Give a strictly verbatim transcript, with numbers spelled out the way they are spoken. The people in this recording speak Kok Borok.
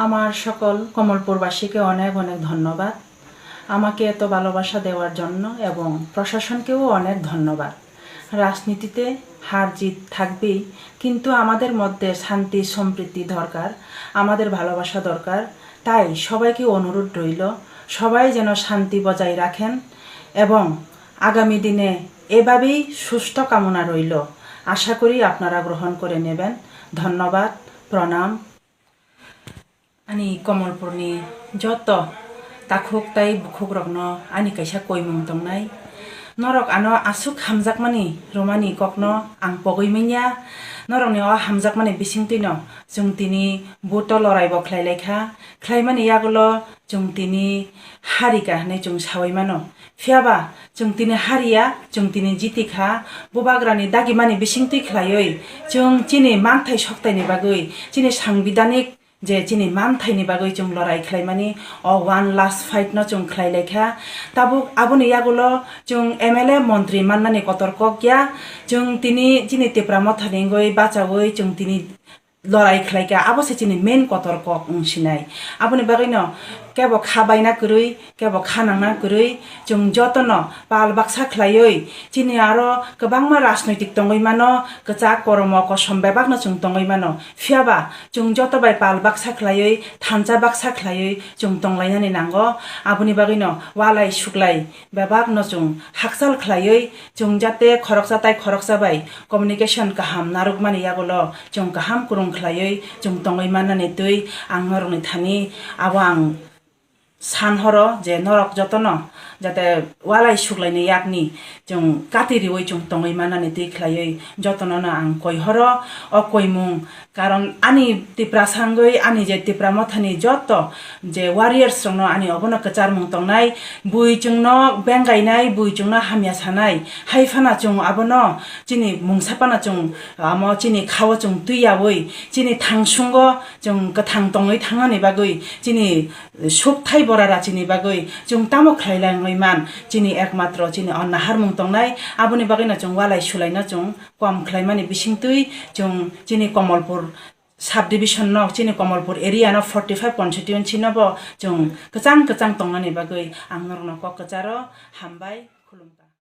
আমার সকল কমলপুরবাসীকে অনেক অনেক ধন্যবাদ, আমাকে এত ভালোবাসা দেওয়ার জন্য, এবং প্রশাসনকেও অনেক ধন্যবাদ। রাজনীতিতে হার জিত থাকবেই, কিন্তু আমাদের মধ্যে শান্তি সম্প্রীতি দরকার, আমাদের ভালোবাসা দরকার। তাই সবাইকে অনুরোধ রইল, সবাই যেন শান্তি বজায় রাখেন এবং আগামী দিনে এভাবেই সুস্থ কামনা রইল। আশা করি আপনারা গ্রহণ করে নেবেন। ধন্যবাদ, প্রণাম। Ani Komolpurni joto takhuk tai bukhukrokno ani kaisa koimung tongnai. Norok ano aswk hamjakmani romani kokno ang pogwi manya. Norokni o hamjakmani bisingtwino chwng tini buto loraibo khlai laikha. Khlaimani yagulo chwng tini harika hwnwi chwng sawi mano. Phiyaba chwng tini hariya, chwng tini jitikha. Bubagrani dagimani bisingtwi khlaiwi chwng chini manthai soktaini bagwi, chini sangbidanik je chini manthaini bagwi chwng lorai khlaimani, o one last fight no chwng khlai laikha. Tabuk aboni yagulo chwng M L A montri mannani kotor kok ya. Chwng tini chini Tipra Mothani wngwi bachaui chwng tini lorai khlaikha, abo se chini main kotor kok wng sinai. Aboni bagwino kebo kha baina kwrwi, kebo kha nangna kwrwi, chwng jotono pal baksa khlaiwi chini aro kwbangma rajnoitik tongwi mano, kwchak koromo kosom bebakno chwng tongwi mano. Phiyaba chwng joto bai pal baksa khlaiwi, thansa baksa khlaiwi chwng tonglainani nango. Aboni bagwino walai suklai bebakno chwng hakchal khlaiwi, chwng jate khoroksa tai khoroksa bai communication kaham narwkmani yagulo chwng kaham kwrwng khlaiwi chwng tongwi mannani twi ang norokni thani abo ang san horo je norok jotono jate walai suklaini yakni chwng kati riwi chwng tongwi mannani twi khlaiwi jotono no ang koi horo o koimung. Karon ani Tiprasa wngwi ani je Tipra Mothani joto je warriors rokno ani obono kwcharmung tongnai, bui chwngno bengainai, bui chwngno hamya sanai, hai phano chwng abono chini mungsa phano chwng amo chini khao chwng twi yaui chini thangsungo chwng kwthang tongwi thangnani bagwi chini sukthai bora rachini bagwi chwng tamo khlai langwi man chini ekmatro chini o naharmung tongnai, aboni bagwino chwng walai sulaino chwng kom khlaimani bisingtwi chwng chini Komolpur subdivision no, chini Komolpur area no forty five constituency no bo chwng kwchang kwchang tongnani bagwi ang norokno kok kwcharo hambai khulumkha.